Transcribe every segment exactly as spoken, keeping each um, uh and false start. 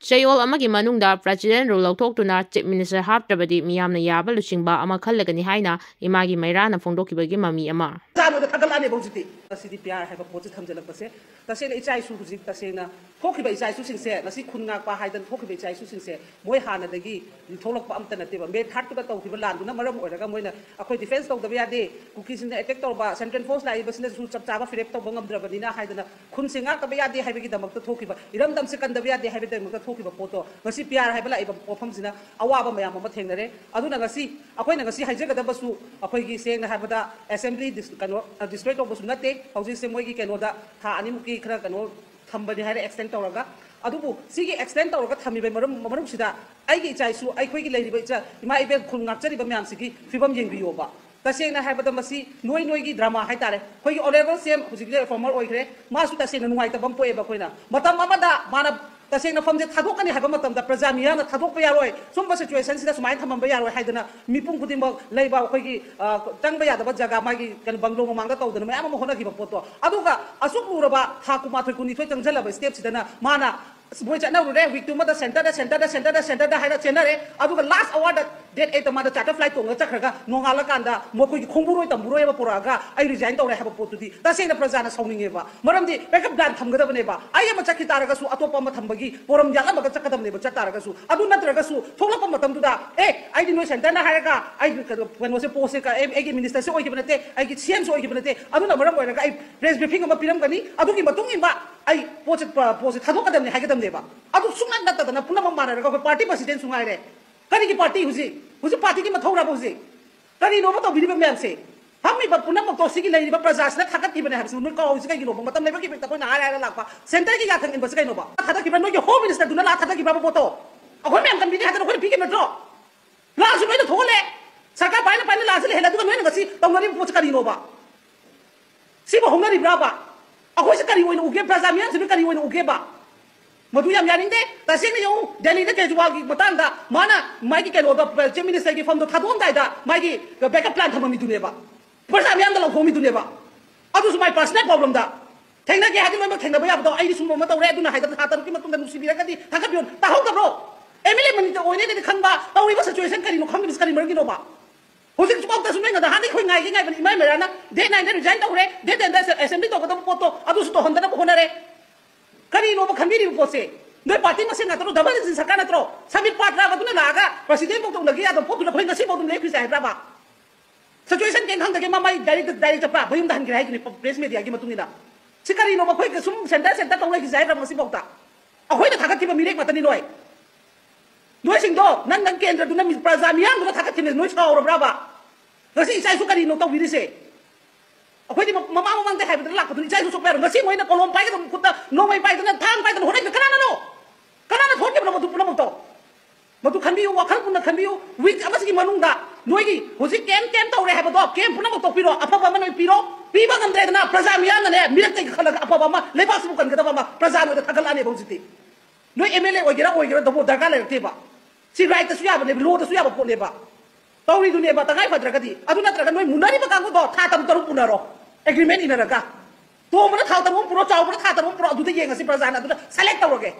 ꯆꯌꯣꯜ ꯑꯃꯒꯤ ꯃꯅꯨꯡꯗ President Rule ꯂꯧꯊꯣꯛꯇꯨꯅ Chief Minister ꯍꯥꯞꯇ꯭ꯔꯕꯗꯤ ꯃꯤꯌꯥꯝꯅ ꯌꯥꯕ ꯂꯨꯆꯤꯡꯕ ꯑꯃ ꯈꯜꯂꯒꯅꯤ ꯍꯥꯏꯅ ꯏꯃꯥꯒꯤ ꯃꯩꯔꯥꯅ ꯐꯣꯡꯗꯣꯛꯈꯤꯕꯒꯤ ꯃꯃꯤ ꯑꯃ꯫ ꯆꯥꯝꯃꯗ ꯊꯥꯒꯠꯂꯛꯑꯅꯦꯕ ꯍꯧꯖꯤꯛꯇꯤ꯫ ꯉꯁꯤꯗꯤ ꯄꯤ ꯑꯥꯔ ꯍꯥꯏꯕ ꯄꯣꯠꯁꯦ ꯊꯝꯖꯤꯜꯂꯛꯄꯁꯦ ꯇꯁꯦꯡꯅ ꯏꯆꯥ ꯏꯁꯨ ꯍꯧꯖꯤꯛ ꯇꯁꯦꯡꯅ ꯊꯣꯛꯈꯤꯕ ꯏꯆꯥ ꯏꯁꯨꯁꯤꯡꯁꯦ, ꯉꯁꯤ ꯈꯨꯟ ꯉꯥꯛꯄ ꯍꯥꯏꯗꯅ ꯊꯣꯛꯈꯤꯕ ꯏꯆꯥ ꯏꯁꯨꯁꯤꯡꯁꯦ ꯃꯣꯏ ꯍꯥꯟꯅꯗꯒꯤ ꯊꯣꯛꯂꯛꯄ ꯑꯝꯇ ꯅꯠꯇꯦꯕ꯫ ꯃꯦ ꯊꯥꯔꯠꯇꯨꯗ ꯇꯧꯈꯤꯕ ꯂꯥꯟꯗꯨꯅ ꯃꯔꯝ ꯑꯣꯏꯔꯒ ꯃꯣꯏꯅ ꯑꯩꯈꯣꯏ ꯗꯤꯐꯦꯟꯁ ꯇꯧꯗꯕ ꯌꯥꯗꯦ, ꯀꯨꯀꯤꯁꯤꯡꯅ ꯑꯦꯇꯦꯛ ꯇꯧꯔꯕ, ꯁꯦꯟꯇ꯭ꯔꯦꯜ ꯐꯣꯔꯁ ꯂꯥꯛꯏꯕꯁꯤꯅꯁꯨ ꯆꯞ ꯆꯥꯕ ꯐꯤꯔꯦꯞ ꯇꯧꯕ ꯉꯝꯗ꯭ꯔꯕꯅꯤꯅ ꯍꯥꯏꯗꯅ ꯈꯨꯟꯁꯦ ꯉꯥꯛꯇꯕ ꯌꯥꯗꯦ ꯍꯥꯏꯕꯒꯤꯗꯃꯛꯇ ꯊꯣꯛꯈꯤꯕ, ꯏꯔꯝꯗꯝꯁꯦ ꯀꯟꯗꯕ ꯌꯥꯗꯦ ꯍꯥꯏꯕꯒꯤꯗꯃꯛꯇ ꯊꯣꯛꯈꯤꯕ ꯄꯣꯠꯇꯣ ꯉꯁꯤ ꯄꯤ ꯑꯥꯔ ꯍꯥꯏꯕ ꯂꯥꯛꯏꯕ ꯋꯥꯐꯝꯁꯤꯅ ꯑꯋꯥꯕ ꯃꯌꯥꯝ ꯑꯃ ꯊꯦꯡꯅꯔꯦ꯫ ꯑꯗꯨꯅ ꯉꯁꯤ ꯑꯩꯈꯣꯏꯅ ꯉꯁꯤ ꯍꯥꯏꯖꯒꯗꯕꯁꯨ ꯑꯩꯈꯣꯏꯒꯤ ꯁꯦꯡꯅ ꯍꯥꯏꯕꯗ ꯑꯦꯁꯦꯝꯕ꯭ꯂꯤ ꯗꯤꯁ-, ꯀꯩꯅꯣ, ꯗꯤꯁꯇ꯭ꯔꯣꯏ ꯇꯧꯕꯁꯨ ꯅꯠꯇꯦ꯫ ꯍꯧꯖꯤꯛꯁꯦ ꯃꯣꯏꯒꯤ ꯀꯩꯅꯣꯗ ꯊꯥ ꯑꯅꯤꯃꯨꯛꯀꯤ ꯈꯔ ꯀꯩꯅꯣ ꯊꯝꯕꯅꯤ ꯍꯥꯏꯔꯦ ꯑꯦꯛꯁꯇꯦꯟ ꯇꯧꯔꯒ꯫ ꯑꯗꯨꯕꯨ ꯁꯤꯒꯤ ꯑꯦꯛꯁꯇꯦꯟ ꯇꯧꯔꯒ ꯊꯝꯃꯤꯕ ꯃꯔꯝ, ꯃꯔꯝꯁꯤꯗ ꯑꯩꯒꯤ ꯏꯆꯥ ꯏꯁꯨ, ꯑꯩꯈꯣꯏꯒꯤ ꯂꯩꯔꯤꯕ ꯏꯆꯥ, ꯏꯃꯥ ꯏꯕꯦꯜ ꯈꯨꯜ ꯉꯥꯛꯆꯔꯤꯕ ꯃꯌꯥꯝꯁꯤꯒꯤ ꯐꯤꯕꯝ ꯌꯦꯡꯕꯤꯌꯣꯕ꯫ ꯇꯁꯦꯡꯅ ꯍꯥꯏꯕꯗ ꯃꯁꯤ ꯅꯣꯏ ꯅꯣꯏꯒꯤ ꯗ꯭ꯔꯃꯥ ꯍꯥꯏꯇꯥꯔꯦ꯫ ꯑꯩꯈꯣꯏꯒꯤ ꯑꯣꯅꯔꯦꯕꯜ ꯁꯤ ꯑꯦꯝ ꯍꯧꯖꯤꯛꯇꯤ ꯐꯣꯔꯃꯔ ꯑꯣꯏꯈ꯭ꯔꯦ, ꯃꯥꯁꯨ ꯇꯁꯦꯡꯅ ꯅꯨꯡꯉꯥꯏꯇꯕ ꯑꯃ ꯄꯣꯛꯑꯦꯕ꯫ ꯑꯩꯈꯣꯏꯅ ꯃꯇꯝ ꯑꯃꯗ ꯃꯥꯅ ꯇꯁꯦꯡꯅ ꯐꯝꯁꯦ ꯊꯥꯗꯣꯛꯀꯅꯤ ꯍꯥꯏꯕ ꯃꯇꯝꯗ ꯄ꯭ꯔꯖꯥ ꯃꯤꯌꯥꯝꯅ ꯊꯥꯗꯣꯛꯄ ꯌꯥꯔꯣꯏ, ꯁꯨꯝꯕ ꯁꯤꯆꯨꯋꯦꯁꯟꯁꯤꯗ ꯁꯨꯃꯥꯏꯅ ꯊꯝꯃꯝꯕ ꯌꯥꯔꯣꯏ ꯍꯥꯏꯗꯅ ꯃꯤꯄꯨꯝ ꯈꯨꯗꯤꯡꯃꯛ ꯂꯩꯕ ꯑꯩꯈꯣꯏꯒꯤ, ꯑ, ꯆꯪꯕ ꯌꯥꯗꯕ ꯖꯒꯥ ꯃꯥꯒꯤ ꯀꯩꯅꯣ ꯕꯪꯒ꯭ꯂꯣ ꯃꯃꯥꯡꯗ ꯇꯧꯗꯅ ꯃꯌꯥꯝ ꯑꯃ ꯍꯣꯠꯅꯈꯤꯕ ꯄꯣꯠꯇꯣ꯫ ꯑꯗꯨꯒ ꯑꯁꯨꯛ ꯂꯨꯔꯕ ꯊꯥ ꯀꯨꯟꯃꯥꯊꯣꯏ ꯀꯨꯟꯅꯤꯊꯣꯏ ꯆꯪꯁꯤꯜꯂꯕ ꯁ꯭ꯇꯦꯞꯁꯤꯗꯅ ꯃꯥꯅ ꯑꯁ ꯃꯣꯏ ꯆꯠꯅꯔꯨꯔꯦ, ꯋꯤꯛ ꯇꯨꯃꯗ ꯁꯦꯟꯇꯔꯗ, ꯁꯦꯟꯇꯔꯗ, ꯁꯦꯟꯇꯔꯗ, ꯁꯦꯟꯇꯔꯗ ꯍꯥꯏꯔ ꯆꯦꯟꯅꯔꯦ꯫ ꯑꯗꯨꯒ ꯂꯥꯁ ꯑꯋꯥꯔꯗ ꯗꯦꯠ ꯑꯩꯠꯇ ꯃꯥꯅ ꯆꯥꯔꯇꯔ ꯐ꯭ꯂꯥꯏꯠ ꯇꯣꯡꯉꯒ ꯆꯠꯈ꯭ꯔꯒ ꯅꯣꯡꯉꯥꯜꯂꯀꯥꯟꯗ ꯃꯈꯣꯏꯒꯤ ꯈꯣꯡꯕꯨꯔꯣꯏ ꯇꯝꯕꯨꯔꯣꯏ ꯑꯃ ꯄꯨꯔꯛꯑꯒ ꯑꯩ ꯔꯤꯖꯥꯏꯟ ꯇꯧꯔꯦ ꯍꯥꯏꯕ ꯄꯣꯠꯇꯨꯗꯤ ꯇꯁꯦꯡꯅ ꯄ꯭ꯔꯖꯥꯅ ꯁꯥꯎꯅꯤꯡꯉꯦꯕ꯫ ꯃꯔꯝꯗꯤ ꯕꯦꯛꯑꯞ ꯄ꯭ꯂꯥꯟ ꯊꯝꯒꯗꯕꯅꯦꯕ꯫ ꯑꯩ ꯑꯃ ꯆꯠꯈꯤ ꯇꯥꯔꯒꯁꯨ ꯑꯇꯣꯞꯄ ꯑꯃ ꯊꯝꯕꯒꯤ ꯄꯣꯔꯝ ꯌꯥꯠꯂꯝꯃꯒ ꯆꯠꯀꯗꯕꯅꯦꯕ꯫ ꯆꯠ ꯇꯥꯔꯒꯁꯨ, ꯑꯗꯨ ꯅꯠꯇ꯭ꯔꯒꯁꯨ ꯊꯣꯛꯂꯛꯄ ꯃꯇꯝꯗꯨꯗ, "ꯑꯦ, ꯑꯩꯗꯤ ꯅꯣꯏ ꯁꯦꯟꯇꯔꯅ ꯍꯥꯏꯔꯒ ꯑꯩ ꯀꯩꯅꯣ, ꯀꯩꯅꯣꯁꯦ, ꯄꯣꯁꯁꯦ ꯀ-, ꯑꯩ, ꯑꯩꯒꯤ ꯃꯤꯅꯤꯁꯇꯔꯁꯦ ꯑꯣꯏꯈꯤꯕ ꯅꯠꯇꯦ, ꯑꯩꯒꯤ ꯁꯤ ꯑꯦꯝꯁꯨ ꯑꯣꯏꯈꯤꯕ ꯅꯠꯇꯦ, ꯑꯗꯨꯅ ꯃꯔꯝ ꯑꯣꯏꯔꯒ ꯑꯩ ꯄ꯭ꯔꯦꯁ ꯕ꯭ꯔꯤꯐꯤꯡ ꯑꯃ ꯄꯤꯔꯝꯒꯅꯤ, ꯑꯗꯨꯒꯤ ꯃꯇꯨꯡ ꯏꯟꯕ ꯑꯩ ꯄꯣꯠꯁꯦ, ꯄ-, ꯄꯣꯠꯁꯦ ꯊꯥꯗꯣꯛꯀꯗꯕꯅꯤ" ꯍꯥꯏꯒꯗꯕꯅꯦꯕ꯫ ꯑꯗꯨ ꯁꯨꯡꯅꯠ ꯅꯠꯇꯗꯅ ꯄꯨꯝꯅꯃꯛ ꯃꯥꯟꯅꯔꯒ ꯑꯩꯈꯣꯏ ꯄꯥꯔꯇꯤ ꯄ꯭ꯔꯁꯤꯗꯦꯟꯁꯨ ꯉꯥꯏꯔꯦ꯫ ꯀꯔꯤꯒꯤ ꯄꯥꯔꯇꯤ ꯍꯧꯖꯤꯛ? ꯍꯧꯖꯤꯛ ꯄꯥꯔꯇꯤꯒꯤ ꯃꯊꯧꯔꯕ ꯍꯧꯖꯤꯛ? ꯀꯔꯤꯅꯣꯕ ꯇꯧꯕꯤꯔꯤꯕ ꯃꯌꯥꯝꯁꯦ? ꯐꯝꯃꯤꯕ ꯄꯨꯝꯅꯃꯛꯇꯣ ꯁꯤꯒꯤ ꯂꯩꯔꯤꯕ ꯄ꯭ꯔꯖꯥꯁꯤꯅ ꯊꯥꯒꯠꯈꯤꯕꯅꯦ ꯍꯥꯏꯕꯁꯤ ꯅꯣꯏ ꯀꯥꯎꯔꯤꯁꯤ ꯀꯩꯒꯤꯅꯣꯕ? ꯃꯇꯝ ꯂꯩꯕꯒꯤ ꯃꯤꯠꯇ ꯑꯩꯈꯣꯏꯅ ꯍꯥꯏꯔ ꯍꯥꯏꯔ ꯂꯥꯛꯄ ꯁꯦꯟꯇꯔꯒꯤ ꯌꯥꯊꯪ ꯏꯟꯕꯁꯤ ꯀꯩꯅꯣꯕ? ꯊꯥꯗꯈꯤꯕ ꯅꯣꯏꯒꯤ ꯍꯣꯝ ꯃꯤꯅꯤꯁꯇꯔꯗꯨꯅ ꯂꯥꯛ ꯊꯥꯗꯈꯤꯕ꯭ꯔꯕ ꯄꯣꯠꯇꯣ? ꯑꯩꯈꯣꯏ ꯃꯌꯥꯝ ꯀꯟꯕꯤꯅꯤ ꯍꯥꯏꯗꯅ ꯑꯩꯈꯣꯏꯅ ꯄꯤꯈꯤꯕ ꯅꯠꯇ꯭ꯔꯣ? ꯂꯥꯟꯁꯨ ꯂꯣꯏꯅ ꯊꯣꯛꯍꯜꯂꯦ, ꯁꯔꯀꯥꯔ ꯄꯥꯏꯅ ꯄꯥꯏꯅ ꯂꯥꯟꯁꯤ ꯂꯩꯍꯜꯂꯦ, ꯑꯗꯨꯒ ꯅꯣꯏꯅ ꯉꯁꯤ ꯇꯧꯅꯔꯤꯕ ꯄꯣꯠꯁꯤ ꯀꯔꯤꯅꯣꯕ? ꯁꯤꯕꯨ ꯍꯧꯅꯔꯤꯕ꯭ꯔꯥꯕ? ꯑꯩꯈꯣꯏꯁꯦ ꯀꯔꯤ ꯑꯣꯏꯅ ꯎꯒꯦ? ꯄ꯭ꯔꯖꯥ ꯃꯤꯌꯥꯝꯁꯤꯅ ꯀꯔꯤ ꯑꯣꯏꯅ ꯎꯒꯦꯕ? ꯃꯗꯨ ꯌꯥꯝ ꯌꯥꯅꯤꯡꯗꯦ꯫ ꯇꯁꯦꯡꯅ ꯌꯦꯡꯉꯨ, ꯗꯦꯜꯂꯤꯗ ꯀꯦꯖ꯭ꯔꯤꯋꯥꯜꯒꯤ ꯃꯇꯥꯡꯗ ꯃꯥꯅ ꯃꯥꯒꯤ ꯀꯩꯅꯣꯗꯣ, ꯆꯤꯐ ꯃꯤꯅꯤꯁꯇꯔꯒꯤ ꯐꯝꯗꯣ ꯊꯥꯗꯣꯛꯑꯝꯗꯥꯏꯗ ꯃꯥꯒꯤ ꯕꯦꯛꯑꯞ ꯄ꯭ꯂꯥꯟ ꯊꯝꯃꯝꯃꯤꯗꯨꯅꯦꯕ, ꯄ꯭ꯔꯖꯥ ꯃꯤꯌꯥꯝꯗ ꯂꯧꯊꯣꯛꯑꯝꯃꯤꯗꯨꯅꯦꯕ꯫ ꯑꯗꯨꯁꯨ ꯃꯥꯏ ꯄꯔꯁꯅꯦꯜ ꯄ꯭ꯔꯣꯕ꯭ꯂꯦꯝꯗ꯫ ꯊꯦꯡꯅꯒꯦ ꯍꯥꯏꯗꯤ ꯂꯣꯏꯅꯃꯛ ꯊꯦꯡꯅꯕ ꯌꯥꯕꯗꯣ, ꯑꯩꯗꯤ ꯁꯨꯝꯕ ꯑꯃ ꯇꯧꯔꯦ, ꯑꯗꯨꯅ ꯍꯥꯏꯗꯅ ꯊꯥ ꯇꯔꯨꯛꯀꯤ ꯃꯇꯨꯡꯗ ꯅꯨꯡꯁꯤꯕꯤꯔꯒꯗꯤ ꯊꯥꯒꯠꯄꯤꯌꯨ꯫ ꯇꯥꯍꯧꯗꯕ꯭ꯔꯣ? ꯑꯦꯝ ꯑꯦꯜ ꯑꯦ ꯃꯅꯤꯇ ꯑꯣꯏꯅꯦꯗꯗꯤ ꯈꯪꯕ, ꯇꯧꯔꯤꯕ ꯁꯤꯆꯨꯋꯦꯁꯟ ꯀꯔꯤꯅꯣ ꯈꯪꯗꯕꯁꯤ ꯀꯔꯤ ꯃꯔꯝꯒꯤꯅꯣꯕ? ꯍꯧꯖꯤꯛꯐꯥꯎꯗꯁꯨ ꯅꯣꯏ ꯉꯗ ꯍꯥꯟꯅ ꯑꯩꯈꯣꯏ ꯉꯥꯏꯒꯦ ꯉꯥꯏꯕꯅꯤ, ꯏꯃꯥ ꯃꯦꯔꯥꯅ ꯗꯦꯠ ꯅꯥꯏꯟꯗ ꯔꯤꯖꯥꯏꯟ ꯇꯧꯈ꯭ꯔꯦ, ꯗꯦꯠ ꯇꯦꯟꯗ ꯑꯦꯁꯦꯝꯕ꯭ꯂꯤ ꯇꯧꯒꯗꯕ ꯄꯣꯠꯇꯣ ꯑꯗꯨꯁꯨ ꯇꯧꯍꯟꯗꯅꯕ ꯍꯣꯠꯅꯔꯦ꯫ ꯀꯔꯤꯅꯣꯕ ꯈꯟꯕꯤꯔꯤꯕ ꯄꯣꯠꯁꯦ? ꯅꯣꯏ ꯄꯥꯔꯇꯤ ꯃꯁꯦꯟ ꯉꯥꯛꯇꯔꯣ? ꯗꯕꯜ ꯏꯟꯖꯤꯟ ꯁꯔꯀꯥꯔ ꯅꯠꯇ꯭ꯔꯣ? ꯁꯃꯤꯠ ꯄꯥꯇ꯭ꯔꯥꯕ ꯑꯗꯨꯅ ꯂꯥꯛꯑꯒ ꯄ꯭ꯔꯁꯤꯗꯦꯟ ꯐꯥꯎꯗ ꯎꯅꯒꯦ ꯌꯥꯗꯕ ꯄꯣꯠꯇꯨꯅ ꯑꯩꯈꯣꯏ ꯉꯁꯤꯐꯥꯎ ꯑꯗꯨꯝ ꯂꯦꯞꯈ꯭ꯔꯤꯁꯦ ꯍꯥꯏꯕ꯭ꯔꯕ? ꯁꯤꯆꯨꯋꯦꯁꯟ ꯀꯩꯝ ꯈꯪꯗꯒꯦ ꯃꯃꯥꯏ ꯗꯥꯏꯔꯦꯛꯇ ꯗꯥꯏꯔꯦꯛ ꯆꯠꯄ꯭ꯔꯥ? ꯃꯌꯨꯝꯗ ꯍꯟꯈ꯭ꯔꯦ ꯍꯥꯏꯗꯨꯅꯤ ꯄ꯭ꯔꯦꯁ ꯃꯦꯗꯤꯌꯥꯒꯤ ꯃꯇꯨꯡ ꯏꯟꯅ꯫ ꯁꯤ ꯀꯔꯤꯅꯣꯕ? ꯑꯩꯈꯣꯏ ꯁꯨꯝ ꯁꯦꯟꯇꯔ ꯁꯦꯟꯇꯔ ꯇꯧ ꯂꯩꯈꯤꯁꯦ ꯍꯥꯏꯕ꯭ꯔꯥ ꯉꯁꯤꯐꯥꯎꯗ? ꯑꯩꯈꯣꯏꯅ ꯊꯥꯒꯠꯈꯤꯕ ꯃꯤꯔꯦꯞ ꯉꯥꯛꯇꯅꯤ ꯅꯣꯏ꯫ ꯅꯣꯏꯁꯤꯡꯗꯣ ꯅꯪ, ꯅꯪ ꯀꯦꯟꯗ꯭ꯔꯗꯨꯅ ꯃꯤ-, ꯄ꯭ꯔꯖꯥ ꯃꯤꯌꯥꯝꯗꯨꯅ ꯊꯥꯒꯠꯈꯤꯕꯅꯤ, ꯅꯣꯏ ꯁꯥꯎꯔꯕ꯭ꯔꯕ? ꯉꯁꯤ ꯏꯆꯥ ꯏꯁꯨ ꯀꯔꯤꯅꯣ ꯇꯧꯕꯤꯔꯤꯁꯦ? ꯑꯩꯈꯣꯏꯗꯤ ꯃ-, ꯃꯃꯥꯡ ꯃꯃꯥꯡꯗ ꯍꯥꯏꯕꯗ ꯂꯥꯛꯄꯗꯨꯅ ꯏꯆꯥ ꯏꯁꯨ ꯁꯣꯛꯄ ꯌꯥꯔꯣꯏ꯫ ꯉꯁꯤ ꯃꯣꯏꯅ ꯀꯣꯂꯣꯝ ꯄꯥꯏꯒꯗꯕ, ꯈꯨꯠꯇ ꯅꯣꯡꯃꯩ ꯄꯥꯏꯗꯅ, ꯊꯥꯡ ꯄꯥꯏꯗꯅ ꯍꯣꯠꯅꯔꯤꯕ ꯀꯅꯥꯅꯅꯣ? ꯀꯅꯥꯅ ꯊꯣꯛꯈꯤꯕꯅꯣ ꯃꯗꯨ ꯄꯨꯝꯅꯃꯛꯇꯣ? ꯃꯗꯨ ꯈꯟꯕꯤꯌꯨ, ꯋꯥꯈꯜ ꯃꯨꯟꯅ ꯈꯟꯕꯤꯌꯨ꯫ ꯋꯤꯛ ꯑꯃꯁꯤꯒꯤ ꯃꯅꯨꯡꯗ ꯅꯣꯏꯒꯤ ꯍꯧꯖꯤꯛ ꯀꯦꯝ ꯀꯦꯝ ꯇꯧꯔꯦ ꯍꯥꯏꯕꯗꯣ, ꯀꯦꯝ ꯄꯨꯝꯅꯃꯛ ꯇꯣꯛꯄꯤꯔꯣ, ꯑꯐꯕ ꯑꯃ ꯅꯣꯏ ꯄꯤꯔꯣ꯫ ꯄꯤꯕ ꯉꯝꯗ꯭ꯔꯦꯗꯅ, ꯄ꯭ꯔꯖꯥ ꯃꯤꯌꯥꯝꯅꯅꯦ ꯃꯤꯔꯛꯇꯒꯤ ꯈꯜꯂꯒ ꯑꯐꯕ ꯑꯃ, ꯂꯩꯕꯥꯛꯁꯤꯕꯨ ꯀꯟꯒꯗꯕ ꯑꯃ ꯄ꯭ꯔꯖꯥ ꯅꯣꯏꯗ ꯊꯥꯒꯠꯂꯛꯑꯅꯦꯕ ꯍꯧꯖꯤꯛꯇꯤ꯫ ꯅꯣꯏ ꯑꯦꯝ ꯑꯦꯜ ꯑꯦ ꯑꯣꯏꯒꯦꯔꯥ ꯑꯣꯏꯒꯦꯔꯥ ꯗꯕꯣ ꯗꯔꯀꯥꯔ ꯂꯩꯔꯛꯇꯦꯕ꯫ ꯁꯤ ꯔꯥꯏꯠꯇꯁꯨ ꯌꯥꯕꯅꯦꯕ, ꯂꯣꯗꯁꯨ ꯌꯥꯕ ꯄꯣꯠꯅꯦꯕ꯫ ꯇꯧꯔꯤꯗꯨꯅꯦꯕ, ꯇꯉꯥꯏ ꯐꯗ꯭ꯔꯒꯗꯤ꯫ ꯑꯗꯨ ꯅꯠꯇ꯭ꯔꯒ ꯅꯣꯏ ꯃꯨꯟꯅꯔꯤꯕ ꯀꯥꯡꯕꯨꯗꯣ ꯊꯥ ꯇꯔꯨꯛ ꯇꯔꯨꯛ ꯎꯅꯔꯣ, ꯑꯦꯒ꯭ꯔꯤꯃꯦꯟ ꯏꯅꯔꯒ꯫ ꯇꯣꯝꯕꯅ ꯊꯥ ꯇꯔꯨꯛ ꯑꯃ ꯄꯨꯔꯣ, ꯆꯥꯎꯕꯅ ꯊꯥ ꯇꯔꯨꯛ ꯑꯃ ꯄꯨꯔꯣ, ꯑꯗꯨꯗ ꯌꯦꯡꯉꯁꯤ, ꯄ꯭ꯔꯖꯥꯅ ꯑꯗꯨꯗ ꯁꯦꯂꯦꯛ ꯇꯧꯔꯒꯦ꯫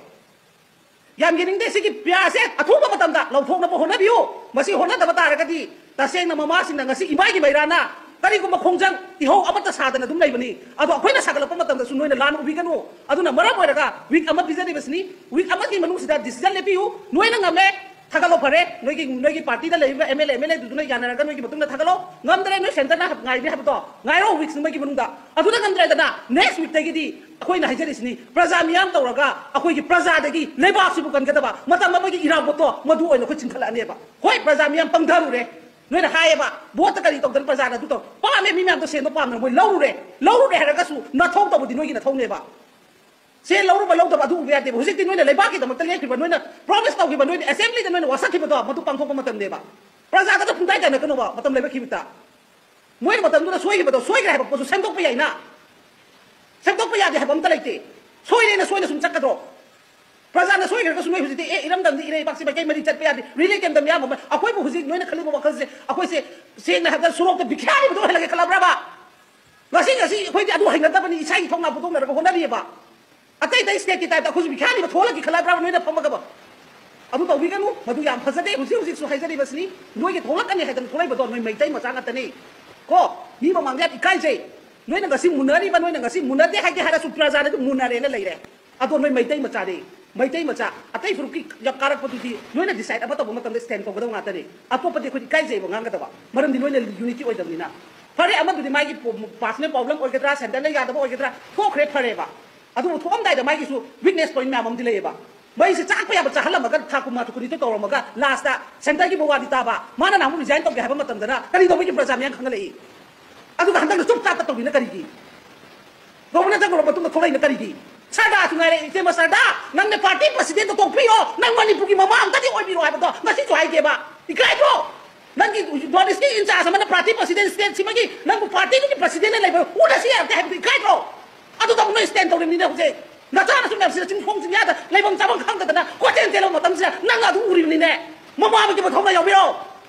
ꯌꯥꯝ ꯌꯦꯡꯅꯤꯡꯗꯦ꯫ ꯁꯤꯒꯤ ꯄꯤꯌꯥꯁꯦ ꯑꯊꯨꯕ ꯃꯇꯝꯗ ꯂꯧꯊꯣꯛꯅꯕ ꯍꯣꯠꯅꯕꯤꯌꯨ꯫ ꯃꯁꯤ ꯍꯣꯠꯅꯗꯕ ꯇꯥꯔꯒꯗꯤ ꯇꯁꯦꯡꯅ ꯃꯃꯥꯁꯤꯡꯅ ꯉꯁꯤ ꯏꯃꯥꯒꯤ ꯃꯩꯔꯥꯅ ꯀꯔꯤꯒꯨꯝꯕ ꯈꯣꯡꯖꯪ ꯏꯍꯧ ꯑꯃꯠꯇ ꯁꯥꯗꯅ ꯑꯗꯨꯝ ꯂꯩꯕꯅꯤ꯫ ꯑꯗꯣ ꯑꯩꯈꯣꯏꯅ ꯁꯥꯒꯠꯂꯛꯄ ꯃꯇꯝꯗꯁꯨ ꯅꯣꯏꯅ ꯂꯥꯟꯅ ꯎꯕꯤꯒꯅꯨ꯫ ꯑꯗꯨꯅ ꯃꯔꯝ ꯑꯣꯏꯔꯒ ꯋꯤꯛ ꯑꯃ ꯄꯤꯖꯔꯤꯕꯁꯤꯅꯤ꯫ ꯋꯤꯛ ꯑꯃꯒꯤ ꯃꯅꯨꯡꯁꯤꯗ ꯗꯤꯁꯤꯖꯟ ꯂꯦꯞꯄꯤꯌꯨ꯫ ꯅꯣꯏꯅ ꯉꯝꯃꯦ, ꯊꯥꯒꯠꯂꯣ, ꯐꯔꯦ꯫ ꯅꯣꯏꯒꯤ, ꯅꯣꯏꯒꯤ ꯄꯥꯔꯇꯤꯗ ꯂꯩꯔꯤꯕ M L A, M L ꯑꯦꯗꯨꯅ ꯌꯥꯅꯔꯒ ꯅꯣꯏꯒꯤ ꯃꯇꯨꯡꯗ ꯊꯥꯒꯠꯂꯣ꯫ ꯉꯝꯗ꯭ꯔꯦ, ꯅꯣꯏ ꯁꯦꯟꯇꯔꯅ ꯉꯥꯏꯔꯤ ꯍꯥꯏꯕꯗꯣ ꯉꯥꯏꯔꯣ, ꯋꯤꯛꯁ ꯑꯃꯒꯤ ꯃꯅꯨꯡꯗ꯫ ꯑꯗꯨꯗ ꯉꯝꯗ꯭ꯔꯦꯗꯅ, ꯅꯦꯛꯁ ꯋꯤꯛꯇꯒꯤꯗꯤ ꯑꯩꯈꯣꯏꯅ ꯍꯥꯏꯖꯔꯤꯁꯤꯅꯤ, ꯄ꯭ꯔꯖꯥ ꯃꯤꯌꯥꯝ ꯇꯧꯔꯒ ꯑꯩꯈꯣꯏꯒꯤ ꯄ꯭ꯔꯖꯥꯗꯒꯤ ꯂꯩꯕꯥꯛꯁꯤꯕꯨ ꯀꯟꯒꯗꯕ, ꯃꯇꯝ ꯑꯃꯒꯤ ꯏꯔꯥꯕꯣꯠꯇꯣ ꯃꯗꯨ ꯑꯣꯏꯅ ꯑꯩꯈꯣꯏ ꯆꯤꯡꯈꯠꯂꯛꯑꯅꯦꯕ꯫ ꯍꯣꯏ, ꯄ꯭ꯔꯖꯥ ꯃꯤꯌꯥꯝ ꯄꯪꯊꯔꯨꯔꯦ꯫ ꯅꯣꯏꯅ ꯍꯥꯏꯌꯦꯕ, ꯚꯣꯠꯇ ꯀꯔꯤ ꯇꯧꯗꯅ ꯄ꯭ꯔꯖꯥꯅ ꯑꯗꯨ ꯇꯧ-, ꯄꯥꯝꯃꯦ, ꯃꯤ ꯃꯌꯥꯝꯗꯣ ꯁꯦꯟꯗꯣ ꯄꯥꯝꯗꯅ ꯃꯣꯏ ꯂꯧꯔꯨꯔꯦ꯫ ꯂꯧꯔꯨꯔꯦ ꯍꯥꯏꯔꯒꯁꯨ ꯅꯊꯧ ꯇꯧꯕꯗꯤ ꯅꯣꯏꯒꯤ ꯅꯊꯧꯅꯦꯕ꯫ ꯁꯦꯟ ꯂꯧꯔꯨꯕ ꯂꯧꯗꯕ ꯑꯗꯨ ꯎꯕ ꯌꯥꯗꯦꯕ꯫ ꯍꯧꯖꯤꯛꯇꯤ ꯅꯣꯏꯅ ꯂꯩꯕꯥꯛꯀꯤꯗꯃꯛꯇ ꯂꯦꯞꯈꯤꯕ, ꯅꯣꯏꯅ ꯄ꯭ꯔꯣꯃꯤꯁ ꯇꯧꯈꯤꯕ, ꯅꯣꯏꯅ ꯑꯦꯁꯦꯝꯕ꯭ꯂꯤꯗ ꯅꯣꯏꯅ ꯋꯥꯁꯛꯈꯤꯕꯗꯣ ꯃꯗꯨ ꯄꯥꯡꯊꯣꯛꯄ ꯃꯇꯝꯅꯦꯕ꯫ ꯄ꯭ꯔꯖꯥꯒꯗ ꯄꯨꯡꯇꯥꯏ ꯇꯥꯏꯅꯒꯅꯣꯕ ꯃꯇꯝ ꯂꯩꯕ ꯈꯤꯕꯤꯛꯇ꯫ ꯃꯣꯏꯅ ꯃꯇꯝꯗꯨꯗ ꯁꯣꯏꯈꯤꯕꯗꯣ, ꯁꯣꯏꯈ꯭ꯔꯦ ꯍꯥꯏꯕ ꯄꯣꯠꯁꯨ ꯁꯦꯝꯗꯣꯛꯄ ꯌꯥꯏꯅ꯫ ꯁꯦꯝꯗꯣꯛꯄ ꯌꯥꯗꯦ ꯍꯥꯏꯕ ꯑꯝꯇ ꯂꯩꯇꯦ꯫ ꯁꯣꯏꯔꯦꯅ ꯁꯣꯏꯅ ꯁꯨꯝ ꯆꯠꯀꯗ꯭ꯔꯣ? ꯄ꯭ꯔꯖꯥꯅ ꯁꯣꯏꯈ꯭ꯔꯒꯁꯨ ꯅꯣꯏ ꯍꯧꯖꯤꯛꯇꯤ, "ꯑꯦ, ꯏꯔꯝꯗꯝꯗꯤ ꯏꯔꯩꯕꯥꯛꯁꯤ ꯃꯥꯏꯀꯩ ꯃꯔꯤ ꯆꯠꯄ ꯌꯥꯗꯦ, ꯔꯤꯂꯦ ꯀꯦꯝꯗ ꯃꯤꯌꯥꯝ ꯑꯃ", ꯑꯩꯈꯣꯏꯕꯨ ꯍꯧꯖꯤꯛ ꯅꯣꯏꯅ ꯈꯜꯂꯤꯕ ꯋꯥꯈꯜꯁꯦ, ꯑꯩꯈꯣꯏꯁꯦ ꯁꯦꯡꯅ ꯍꯥꯏꯕꯗ ꯁꯣꯔꯣꯛꯇ ꯚꯤꯈ꯭ꯌꯥꯔꯤꯕꯗꯣ ꯑꯣꯏꯍꯜꯂꯒꯦ ꯈꯜꯂꯕ꯭ꯔꯕ? ꯉꯁꯤ ꯉꯁꯤ ꯑꯩꯈꯣꯏꯗꯤ ꯑꯗꯨ ꯍꯩꯅꯗꯕꯅꯤ, ꯏꯁꯥꯒꯤ ꯊꯧꯅꯥ ꯐꯨꯗꯣꯛꯅꯔꯒ ꯍꯣꯠꯅꯔꯤꯑꯕ꯫ ꯑꯇꯩ ꯑꯇꯩ ꯁ꯭ꯇꯦꯠꯀꯤ ꯇꯥꯏꯞꯇ ꯑꯩꯈꯣꯏꯁꯨ ꯕꯤꯈ꯭ꯌꯥꯅꯤꯕ ꯊꯣꯛꯂꯛꯀꯤ ꯈꯜꯂꯕ꯭ꯔꯥ ꯅꯣꯏꯅ ꯐꯝꯃꯒꯕ? ꯑꯗꯨ ꯇꯧꯕꯤꯒꯅꯨ, ꯃꯗꯨ ꯌꯥꯝ ꯐꯖꯗꯦ꯫ ꯍꯧꯖꯤꯛ ꯍꯧꯖꯤꯛꯁꯨ ꯍꯥꯏꯖꯔꯤꯕꯁꯤꯅꯤ, ꯅꯣꯏꯒꯤ ꯊꯣꯛꯂꯛꯀꯅꯤ ꯍꯥꯏꯗꯅ ꯊꯣꯛꯂꯛꯏꯕꯗꯣ ꯅꯣꯏ ꯃꯩꯇꯩ ꯃꯆꯥ ꯉꯥꯛꯇꯅꯤ꯫ ꯀꯣ, ꯃꯤ ꯃꯃꯥꯡꯗ ꯌꯥꯝ ꯏꯀꯥꯏꯖꯩ꯫ ꯅꯣꯏꯅ ꯉꯁꯤ ꯃꯨꯟꯅꯔꯤꯕ, ꯅꯣꯏꯅ ꯉꯁꯤ ꯃꯨꯟꯅꯗꯦ ꯍꯥꯏꯒꯦ ꯍꯥꯏꯔꯁꯨ ꯄ꯭ꯔꯖꯥꯅ ꯑꯗꯨꯝ ꯃꯨꯟꯅꯔꯦꯅ ꯂꯩꯔꯦ꯫ ꯑꯗꯣ ꯅꯣꯏ ꯃꯩꯇꯩ ꯃꯆꯥꯅꯤ, ꯃꯩꯇꯩ ꯃꯆꯥ ꯑꯇꯩ ꯐꯨꯔꯨꯞꯀꯤ ꯀꯥꯔꯛꯄꯗꯨꯗꯤ ꯅꯣꯏꯅ ꯗꯤꯁꯥꯏꯠ ꯑꯃ ꯇꯧꯕ ꯃꯇꯝꯗ ꯁ꯭ꯇꯦꯟ ꯇꯧꯒꯗꯕ ꯉꯥꯛꯇꯅꯤ꯫ ꯑꯇꯣꯞꯄꯗꯤ ꯑꯩꯈꯣꯏꯗꯤ ꯏꯀꯥꯏꯖꯩꯕ ꯉꯥꯡꯒꯗꯕ, ꯃꯔꯝꯗꯤ ꯅꯣꯏꯅ ꯌꯨꯅꯤꯇꯤ ꯑꯣꯏꯗꯕꯅꯤꯅ꯫ ꯐꯔꯦ, ꯑꯃꯗꯨꯗꯤ ꯃꯥꯒꯤ ꯄꯥꯔꯁꯣꯅꯦꯜ ꯄ꯭ꯔꯣꯕ꯭ꯂꯦꯝ ꯑꯣꯏꯒꯗ꯭ꯔꯥ, ꯁꯦꯟꯇꯔꯅ ꯌꯥꯗꯕ ꯑꯣꯏꯒꯗ꯭ꯔꯥ, ꯊꯣꯛꯈ꯭ꯔꯦ, ꯐꯔꯦꯕ꯫ ꯑꯗꯨꯕꯨ ꯊꯣꯛꯑꯝꯗꯥꯏꯗ ꯃꯥꯒꯤꯁꯨ ꯋꯤꯛꯅꯦꯁ ꯄꯣꯏꯟꯠ ꯃꯌꯥꯝ ꯑꯃꯗꯤ ꯂꯩꯌꯦꯕ꯫ ꯃꯩꯁꯦ ꯆꯥꯛꯄ ꯌꯥꯕ ꯆꯥꯍꯜꯂꯝꯃꯒ ꯊꯥ ꯀꯨꯟꯃꯉꯥ ꯀꯨꯟꯅꯤꯊꯣꯏ ꯇꯧꯔꯝꯃꯒ ꯂꯥꯁꯇ ꯁꯦꯟꯇꯔꯒꯤ ꯃꯋꯥꯗꯤ ꯇꯥꯕ, ꯃꯥꯅ ꯅꯍꯥꯟꯃꯨꯛ ꯔꯤꯖꯥꯏꯟ ꯇꯧꯒꯦ ꯍꯥꯏꯕ ꯃꯇꯝꯗꯅ ꯀꯔꯤ ꯇꯧꯕꯒꯤ ꯄ꯭ꯔꯖꯥ ꯃꯌꯥꯝ ꯈꯪꯍꯜꯂꯛꯏ? ꯑꯗꯨꯒ ꯍꯟꯗꯛꯅ ꯆꯨꯞ ꯆꯥꯞꯇ ꯇꯧꯕꯤꯅ ꯀꯔꯤꯒꯤ? ꯒꯣꯕꯔꯅꯔ ꯆꯪꯉꯨꯔꯕ ꯃꯇꯨꯡꯗ ꯊꯣꯛꯂꯛꯏꯅ ꯀꯔꯤꯒꯤ? ꯁꯔꯗꯥꯁꯨ ꯉꯥꯏꯔꯦ, ꯏꯆꯦꯃ ꯁꯔꯗꯥ, ꯅꯪꯅ ꯄꯥꯔꯇꯤ ꯄ꯭ꯔꯁꯤꯗꯦꯟꯗꯣ ꯇꯣꯛꯄꯤꯌꯣ, ꯅꯪ ꯃꯅꯤꯄꯨꯔꯒꯤ ꯃꯃꯥ ꯑꯝꯇꯗꯤ ꯑꯣꯏꯕꯤꯔꯣ ꯍꯥꯏꯕꯗꯣ ꯉꯁꯤꯁꯨ ꯍꯥꯏꯗꯦꯕ꯫ ꯏꯀꯥꯏꯗ꯭ꯔꯣ? ꯅꯪꯒꯤ ꯅꯣꯔꯠ ꯏꯁꯀꯤ ꯏꯟꯆꯥꯔꯖ ꯑꯃꯅ ꯄꯥꯔꯇꯤ ꯄ꯭ꯔꯁꯤꯗꯦꯟ ꯁ꯭ꯇꯦꯠꯁꯤꯃꯒꯤ ꯅꯪꯕꯨ ꯄꯥꯔꯇꯤꯗꯨꯒꯤ ꯄ꯭ꯔꯁꯤꯗꯦꯟꯅ ꯂꯩꯕ ꯎꯗꯁꯨ ꯌꯥꯔꯛꯇꯦ ꯍꯥꯏꯕꯗꯨ ꯏꯀꯥꯏꯗ꯭ꯔꯣ? ꯑꯗꯨꯗ ꯅꯣꯏ ꯁ꯭ꯇꯦꯟ ꯇꯧꯔꯤꯕꯅꯤꯅꯦ ꯍꯧꯖꯤꯛ꯫ ꯅꯆꯥꯅꯁꯨ ꯃꯌꯥꯝꯁꯤꯗ ꯆꯤꯡꯈꯣꯡ ꯆꯤꯡꯌꯥꯗ ꯂꯩꯐꯝ ꯆꯥꯐꯝ ꯈꯪꯗꯗꯅ ꯀꯣꯏꯆꯦꯟ ꯆꯦꯜꯂꯕ ꯃꯇꯝꯁꯤꯗ ꯅꯪ ꯑꯗꯨ ꯎꯔꯤꯕꯅꯤꯅꯦ꯫ ꯃꯃꯥ ꯑꯃꯒꯤ ꯃꯊꯧꯅ ꯌꯥꯎꯕꯤꯔꯣ꯫